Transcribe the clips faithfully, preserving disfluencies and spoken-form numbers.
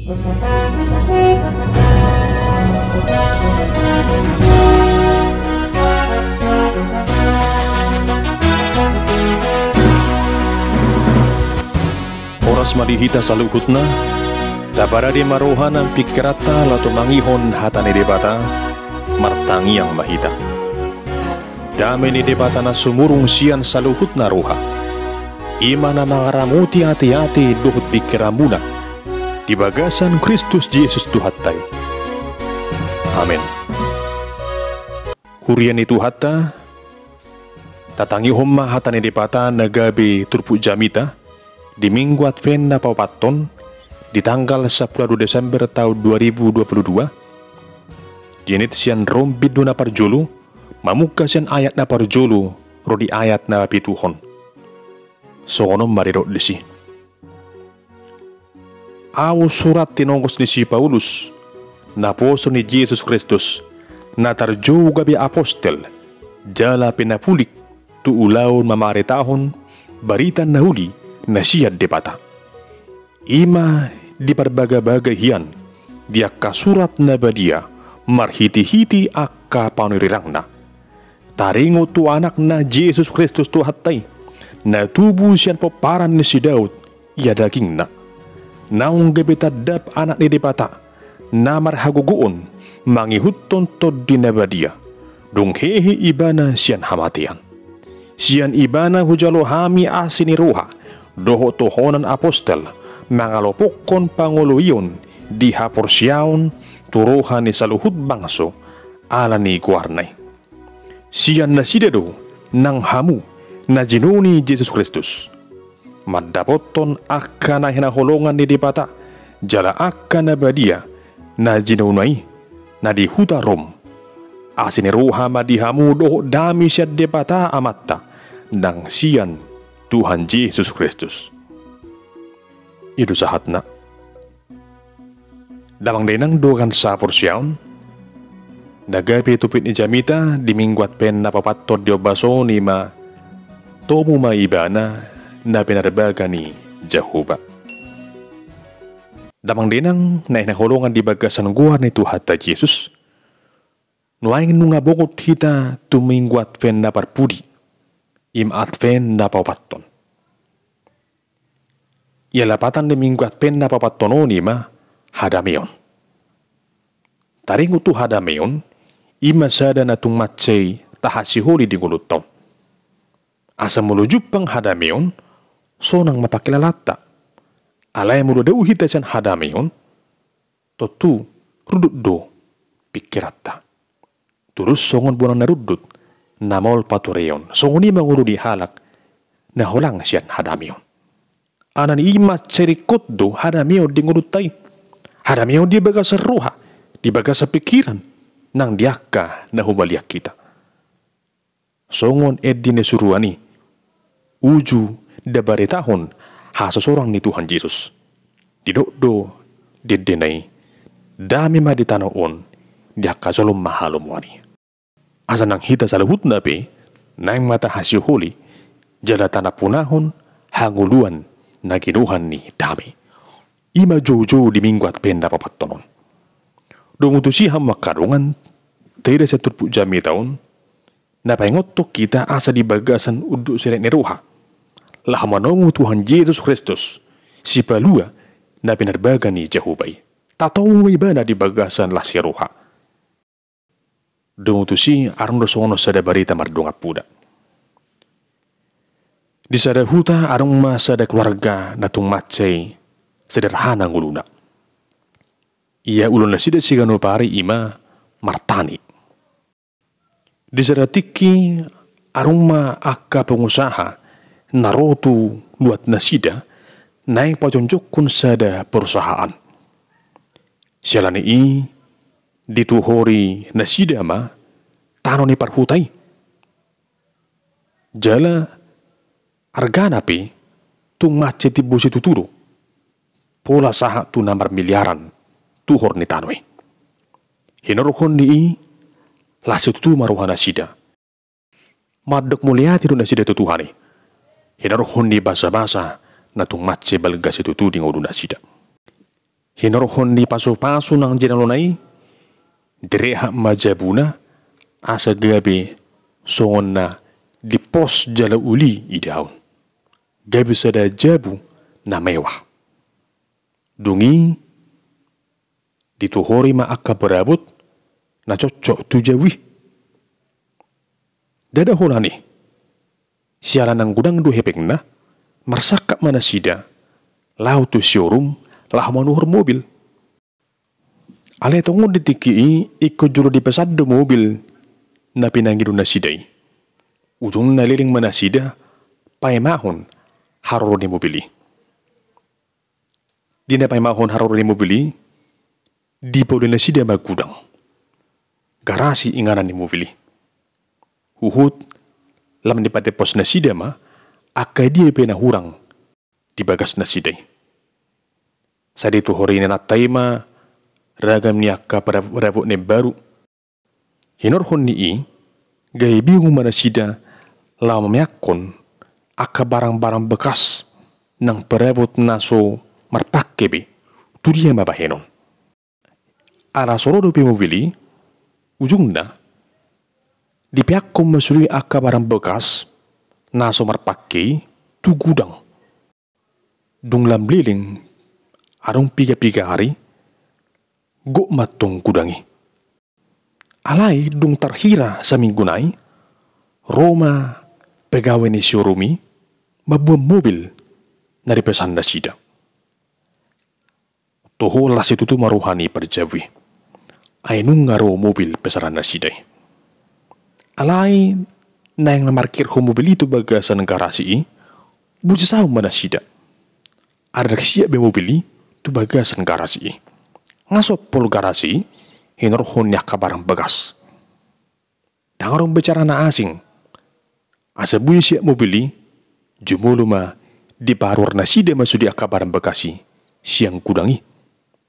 Horas ma di hita saluhutna. Taparade ma roha nang pingkiranta laho tumangihon hata ni Debata. Martangiang ma hita. Dame ni Debata na sumurung sian saluhutna roha, i ma na mangaramoti ateate dohot pingkiranmuna di bagasan Kristus Jesus Tuhanta i. Amen. Huria ni Tuhanta, tatangihon ma hata ni Debata na gabe turpuk jamita di Minggu Advent na paopathon, di tanggal sampulu dua Desember taon dua ribu dua puluh dua, dienet sian Rom bindu na parjolo, mamungka sian ayat na parjolo ro di ayat na papituhon. Songon on ma didok disi. Ahu surat tinongos ni si Paulus, naposo ni Jesus Kristus, na tarjou gabe apostel, jala pinapulik tu ulaon mamaritahon barita na uli na sian Debata. I ma diparbagabaga hian di angka surat na badia marhitehite angka panurirangna. Taringot tu Anakna Jesus Kristus Tuhanta i, na tubu sian pomparan ni si Daud, ia dagingna. Naung gabe tandap Anak ni Debata, na marhagogoon mangihuthon Tondi na Badia, dung hehe Ibana sian hamatean. Sian Ibana hujalo hami asi ni roha dohot tohonan apostel, mangalopokkon pangoloion di haporseaon tu roha ni saluhut bangso, ala ni goarna i. Sian nasida do nang hamu na jinou ni Jesus Kristus, mandapothon angka na hinaholongan ni Debata jala angka na badia na jinouna i, na di huta Rom. Asi ni roha ma di hamu dohot dame sian Debata Amanta nang sian Tuhan Jesus Kristus. I do sahatna. Damang dainang dongan sahaporseaon, na gabe topik ni jamita di Minggu Advent na paopathon di ombas on i ma: Tomu ma Ibana na pinarbaga ni Jahowa. Damang dainang na hinaholongan di bagasan goar ni Tuhanta Jesus, nuaeng nunga bongot hita tu Minggu Advent na parpudi, i ma Advent na paopathon. Ia lapatan ni Minggu Advent na paopathon on i ma hadameon. Taringot tu hadameon, i ma sada na tung mansai tahasiholi di ngolunta on. Asa molo jumpang hadameon, sonang ma pangkilalanta. Alai molo dao hita sian hadameon, tontu rundut do pingkiranta. Torus songon bonang na rundut, na maol patureon, songon i ma ngolu ni halak na holang sian hadameon. Alani i mansai ringkot do hadameon di ngolunta i. Hadameon di bagasan roha, di bagasan pingkiran, nang di angka na humaliang hita. Songon ende ni suruan i, uju dibaritahon hasosorang ni Tuhan Jesus. Didok do di endena i: Dame ma di tano on di angka jolma halomoan i. Asa nang hita saluhutna pe naeng ma tahasiholi jala tanampunahon hangoluan na ginohan ni dame. I ma joujou di Minggu Advent na paopathon on. Domu tusi hamu angka dongan, taida sian turpuk jamita on, na paingothon hita asa di bagasan unduk sirek ni roha, laho manomu Tuhan Jesus Kristus, Sipalua na pinarbaga ni Jahowa i. Tatomu ma Ibana di bagasan las ni roha. Domu tusi, adong do songon on sada barita mardongan poda. Di sada huta adong ma sada keluarga na tung mansai sederhana ngoluna. Ia ulaon nasida siganup ari i ma martani. Di sada tingki adong ma angka pengusaha na ro tu luat nasida naeng pajonjokkon sada perusahaan. Siala ni i dituhori nasida ma tano ni parhuta i. Jala argana pe tung mansai timbo situtu do. Pola sahat tu na marmiliaran tuhor ni tano i. Hinorhon ni i las situtu ma roha nasida. Mandok mauliate do nasida tu Tuhan i. Hinorhon ni basabasa na tung mansai balga situtu di ngolu nasida. Hinorhon ni pasupasu nang jala na olo i, direhat ma jabuna, asa gabe songon na dipos jala uli idaon. Gabe sada jabu na mewah. Dung i ditohori ma angka parabot na cocok tu jabu i. Ndada holan i, siala nang godang do hepengna, marsangkap ma nasida laho tu showroom laho manuhor mobil. Alai tongon di tingki i ingkon jolo dipesan do mobil na pinangido nasida i. Ujungna leleng ma nasida paimahon haroro ni mobil i. Di na paimahon haroro ni mobil i, dipauli nasida ma gudang. Garasi inganan ni mobil i. Huhut lam dipatepos nasida ma angka dia pe na hurang di bagas nasida i. Sai ditohori inanta i ma ragam ni angka parabot na imbaru. Hinorhon ni i, gabe bingung ma nasida laho mameakkon angka barang-barang bekas nang parabot na so marpangke be, tu dia ma bahenon. Ala so ro dope mobil i, ujungna dipeakkon ma sude angka barang bekas na so marpangke i tu gudang. Dung lam leleng adong piga-piga ari, gok ma tong gudang i. Alai dung tarhira saminggu nai, ro ma pegawai ni showroom i mamboan mobil na dipesan nasida. Toho las situtu ma roha ni parjabu i. Ai nunga ro mobil pesanan nasida i. Alai naeng na markirhon mobil i tu bagasan garasi i, boi saut ma nasida. Adong siap be mobil i tu bagasan garasi i. Nga sompol garasi i hinorhon ni angka barang bekas. Ndang adong bicara na asing. Asa boi siap mobil i, jumolo ma diparuar nasida ma sude angka barang bekas i sian gudang i.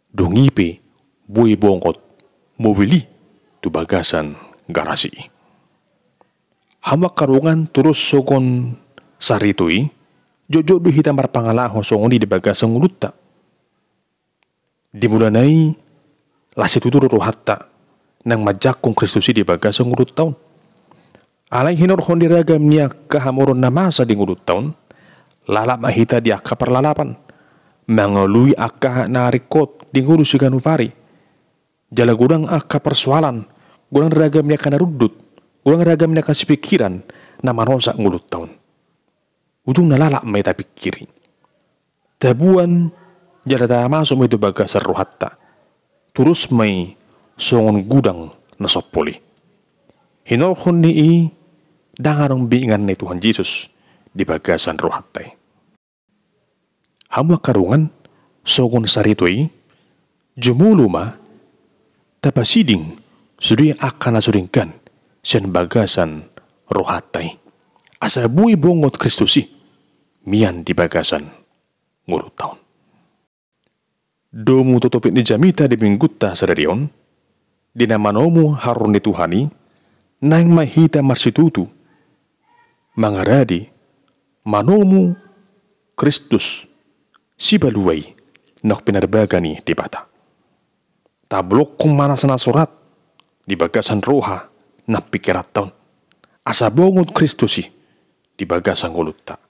Dung i pe boi bongot mobil i tu bagasan garasi i. Hamu angka dongan, torus songon sarito i, jotjot do hita marpangalaho songon i di bagasan ngolunta. Di mulana i las situtu do rohanta naeng manjangkon Kristus i di bagasan ngolunta on. Alai hinorhon ni ragam ni angka hamoraon na masa di ngolunta on, lalap ma hita di angka parlalapan, mangalului angka na ringkot di ngolu siganup ari. Jala godang angka parsoalan, godang ragam ni angka na rundut, godang ragam ni angka sipingkiran na manosak ngolunta on. Ujungna lalap ma i tapingkiri. Taboan jala tamaso ma i tu bagasan rohanta. Torus ma i songon gudang na sompol i. Hinorhon ni i, ndang adong be inganan ni Tuhan Jesus di bagasan rohanta i. Hamu angka dongan, songon sarito i, jumolo ma tapasiding sude angka na so denggan sian bagasan rohanta i. Asa boi bongot Kristus i mian di bagasan ngolunta on. Domu tu topik ni jamita di minggunta sadari on, di na manomu haroro ni Tuhan i, naeng ma hita marsitutu mangarade manomu Kristus sipalua i naung pinarbaga ni Debata. Tabolongkon ma nasa na sorat di bagasan roha nang pingkiranta on, asa bongot Kristus i di bagasan ngolunta.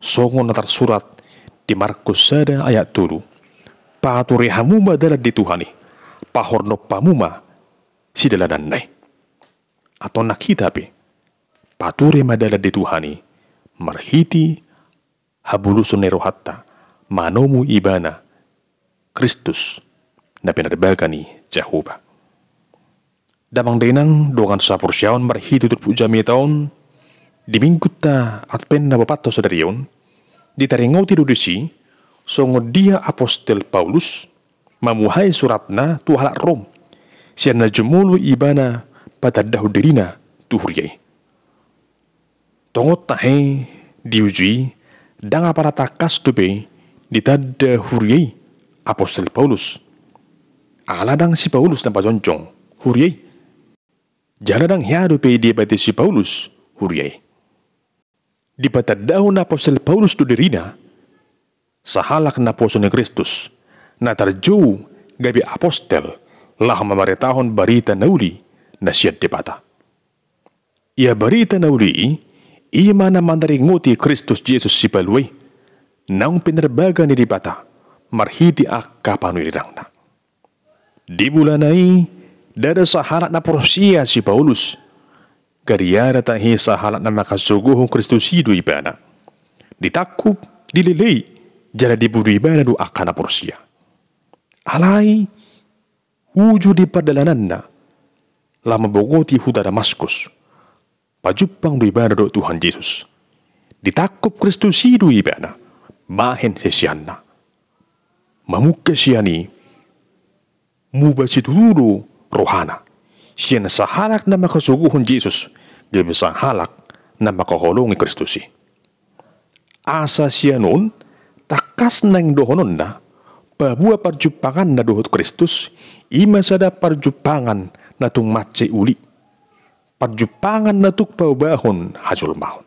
Songon na tarsurat di Markus sada ayat tolu: Pature hamu ma dalan di Tuhan i, pahornop hamu ma sidalananna i. Antong nang hita pe, pature ma dalan di Tuhan i, marhite habuluson ni rohanta, manomu Ibana, Kristus na pinarbaga ni Jahowa. Damang dainang dongan saporseaon, marhite turpuk jamita on di minggunta Advent na boanonta sadari on, ditaringoti do disi songon dia apostel Paulus mamuhai suratna tu halak Rom, sian na jumolo ibana patandahon dirina tu huria i. Tongon tahe di uju i, ndang apala tangkas dope ditanda huria i apostel Paulus. Ala ndang si Paulus na pajongjong huria i. Jala ndang hea dope diapati si Paulus huria i. Dipatandahon apostel Paulus do dirina sahalak naposo ni Kristus, na tarjou gabe apostel laho mamaritahon barita na uli na sian Debata. Ia barita na uli i, i ma na mandaringoti Kristus Jesus Sipalua i, naung pinarbaga ni Debata marhite angka panurirangna. Di mulana i, ndada sahalak na porsea si Paulus, gariada tahe sahalak na mangkasogohon Kristus i do ibana. Ditangkup, dilelei, jala dibunuh ibana do angka na porsea. Alai, uju di pardalananna, laho mambogoti huta Damaskus, pajumpang do ibana dohot Tuhan Jesus. Ditangkup Kristus i do ibana bahen siseanna. Mamungka sian i, muba situtu do rohana sian sahalak na mangkasogohon Jesus gabe sahalak na mangkaholongi Kristus i. Asa sian on, tangkas naeng dohononna, paboa parjumpanganna dohot Kristus, i ma sada parjumpangan na tung mansai uli, parjumpangan na tung paubahon hajolmaon.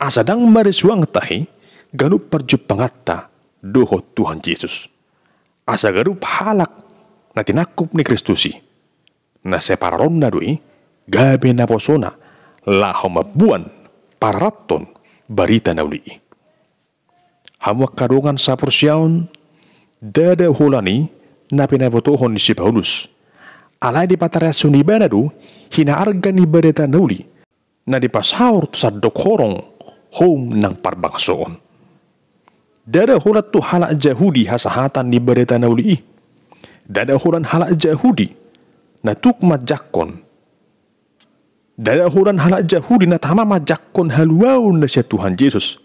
Asa ndang marisuang tahe ganup parjumpanganta dohot Tuhan Jesus. Asa ganup halak na tinangkup ni Kristus i, na sai pararonna do i, gabe naposona laho mamboan, pararathon barita na uli i. Hamu angka dongan saporseaon, ndada holan i na pinabotohon ni si Paulus. Alai dipatarashon ibana do hinaarga ni barita na uli na dipasaor tu sandok horong houm nang parbangsoon. Ndada holan tu halak Jahudi hasahatan ni barita na uli i. Ndada holan halak Jahudi na tuk manjangkon. Ndada holan halak Jahudi na tama manjangkon haluaon na sian Tuhan Jesus.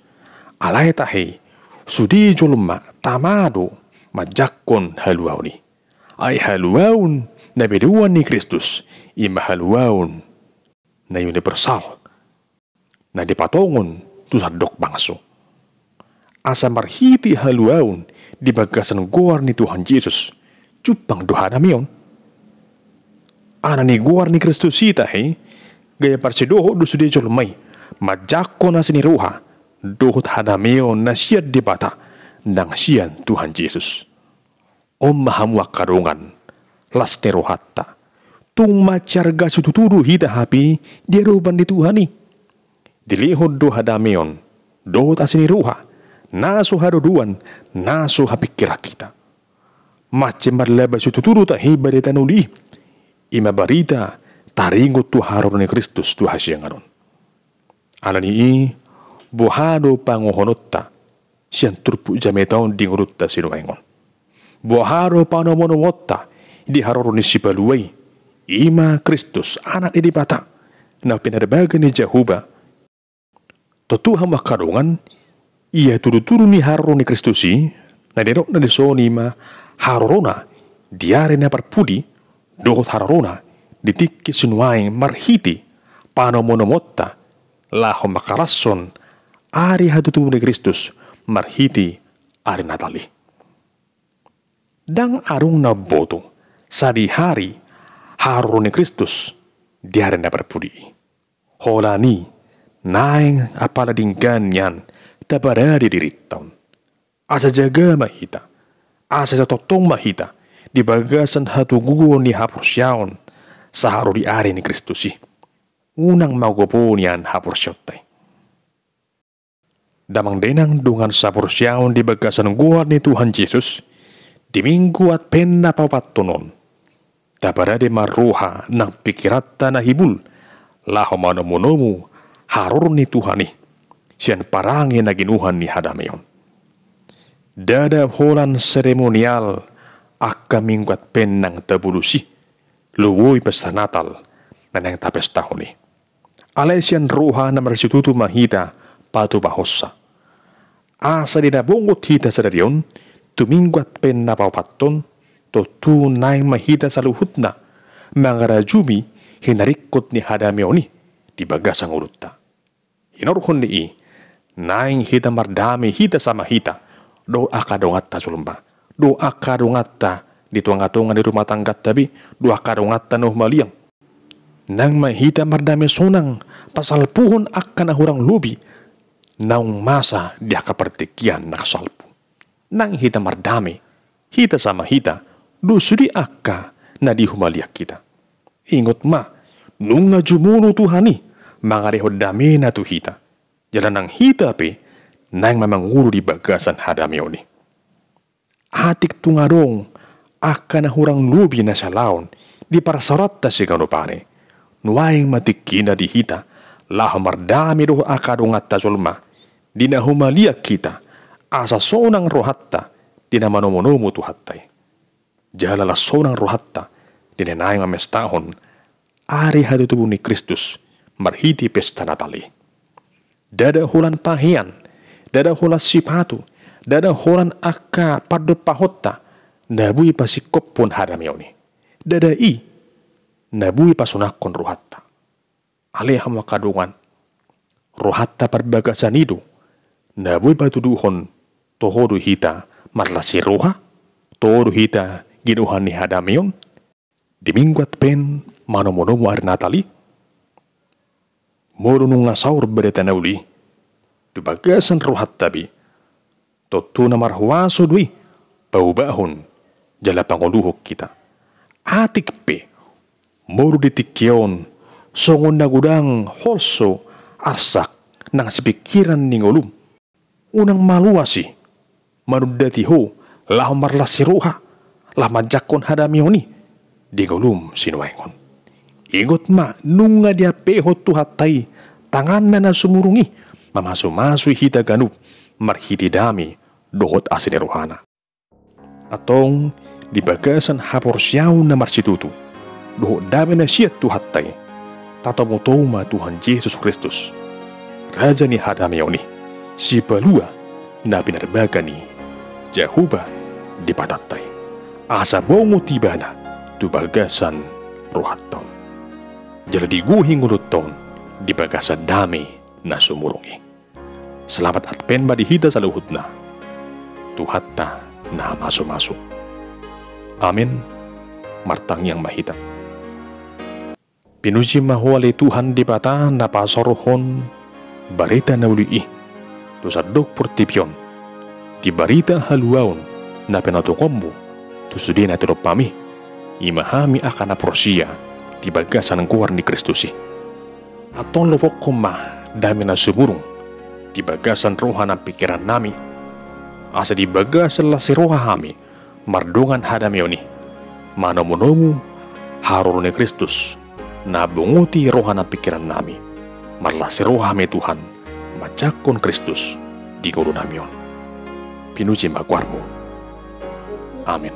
Alai tahe, sude jolma tama do manjangkon haluaon i. Ai haluaon na binoan ni Kristus, i ma haluaon na universal, na dipatongon tu sandok bangso. Asa marhite haluaon di bagasan goar ni Tuhan Jesus, jumpang do hadameon. Ala ni goar ni Kristus i tahe, gaya parsidohot do sude jolma i manjangkon asi ni roha dohot hadameon na sian Debata nang sian Tuhan Jesus. On ma hamu angka dongan, las ni rohanta. Tung mansai arga situtu do hita hape di adopan ni Tuhan i. Dilehon do hadameon dohot asi ni roha, na so hadodoan, na so hapingkiran hita. Mansai marlaba situtu do tahe barita na uli i. I ma barita taringot tu haroro ni Kristus tu hasiangan on. Ala ni i, boha do pangohononta sian turpuk jamita on di ngolunta sinuaeng on? Boha do panomunomuonta di haroro ni Sipalua i, i ma Kristus, Anak ni Debata, na pinarbaga ni Jahowa? Tontu hamu angka dongan, ia tudutudu ni haroro ni Kristus i, na nidokna dison i ma harorona di ari na parpudi, dohot harorona di tingki sinuaeng marhite panomunomuonta laho mangkalashon ari hatutubu ni Kristus marhite ari Natal i. Ndang adong na umboto sadihari haroro ni Kristus di ari na parpudi i. Holan i, naeng apala denggan nian taparade dirinta on. Asa jaga ma hita, asa sai tongtong ma hita di bagasan hatoguon ni haporseaon sahat ro di ari ni Kristus i. Unang magopo nian haporseaonta i. Damang dainang dongan saporseaon di bagasan goar ni Tuhan Jesus, di Minggu Advent na paopathon on, taparade ma roha nang pingkiranta na hibul laho manomunomu haroro ni Tuhan i sian parange na ginuhan ni hadameon. Ndada holan seremonial angka Minggu Advent nang tabulus i, loboi pesta Natal na naeng tapestahon i. Alai sian roha na marsitutu ma hita patupahonsa. Asa di na bongot hita sadari on tu Minggu Advent na paopathon, tontu naeng ma hita saluhutna mangarajumi hinaringkot ni hadameon i di bagasan ngolunta. Hinorhon ni i, naeng hita mardame hita sama hita, dohot angka donganta jolma, dohot angka donganta di tongatonga ni rumah tangganta be, dohot angka donganta na humaliang. Naeng ma hita mardame sonang pasalpuhon angka na hurang lobi naung masa di angka partingkian na salpu. Naeng hita mardame hita sama hita, do sude angka na di humaliang hita. Ingot ma, nunga jumolo Tuhan i mangalehon damena tu hita. Jala nang hita pe naeng ma mangolu di bagasan hadameon i. Atik tung adong angka na hurang lobi na salaon di parsaoranta siganup ari, nuaeng ma tingkina di hita laho mardame dohot angka donganta jolma di na humaliang hita, asa sonang rohanta di na manomunomu Tuhanta i. Jala las sonang rohanta di na naeng mamestahon ari hatutubu ni Kristus marhite pesta Natal i. Ndada holan pahean, ndada holan sipatu, ndada holan angka pandompahonta na boi pasingkophon hadameon i. Ndada i na boi pasonangkon rohanta. Ale hamu angka dongan, rohanta parbagasan i do na boi patuduhon toho do hita marlas ni roha, toho do hita gidohan ni hadameon di Minggu Advent manomunomu ari Natal i? Molo nunga saur barita na uli i tu bagasan rohanta be, tontu na marhuaso do i paubahon jala pangoluhon hita. Atik pe molo di tingki on songon na godang holso arsak nang sipingkiran ni ngolum, unang maloas i manundati ho laho marlas ni roha laho manjangkon hadameon i di ngolum sinuaeng on. Ingot ma, nunga diampehon Tuhanta i tanganna na sumurung i mamasumasu hita ganup marhite dame dohot asi ni rohana. Antong di bagasan haporseaon na marsitutu dohot dame na sian Tuhanta i, tatomutomu ma Tuhan Jesus Kristus, Raja ni hadameon i, Sipalua na pinarbaga ni Jahowa Debatanta i, asa bongot Ibana tu bagasan rohanta on, jala digohi ngolunta on di bagasan dame na sumurung i. Selamat Advent ma di hita saluhutna. Tuhanta na masumasu. Amen. Martangiang ma hita. Pinuji ma Ho ale Tuhan Debata na pasaorhon barita na uli i tu sandok portibi on di barita haluaon na pinatongonmu tu sude na tinompa i, i ma hami angka na porsea di bagasan goar ni Kristus i. Antong lopokhon ma dame na sumurung di bagasan roha nang pingkiran nami, asa di bagasan las ni roha hami mardongan hadameon i manomunomu haroro ni Kristus na bongoti roha nang pingkiran nami. Marlas ni roha hami Tuhan manjangkon Kristus di ngolu nami on. Pinuji ma goarmu. Amen.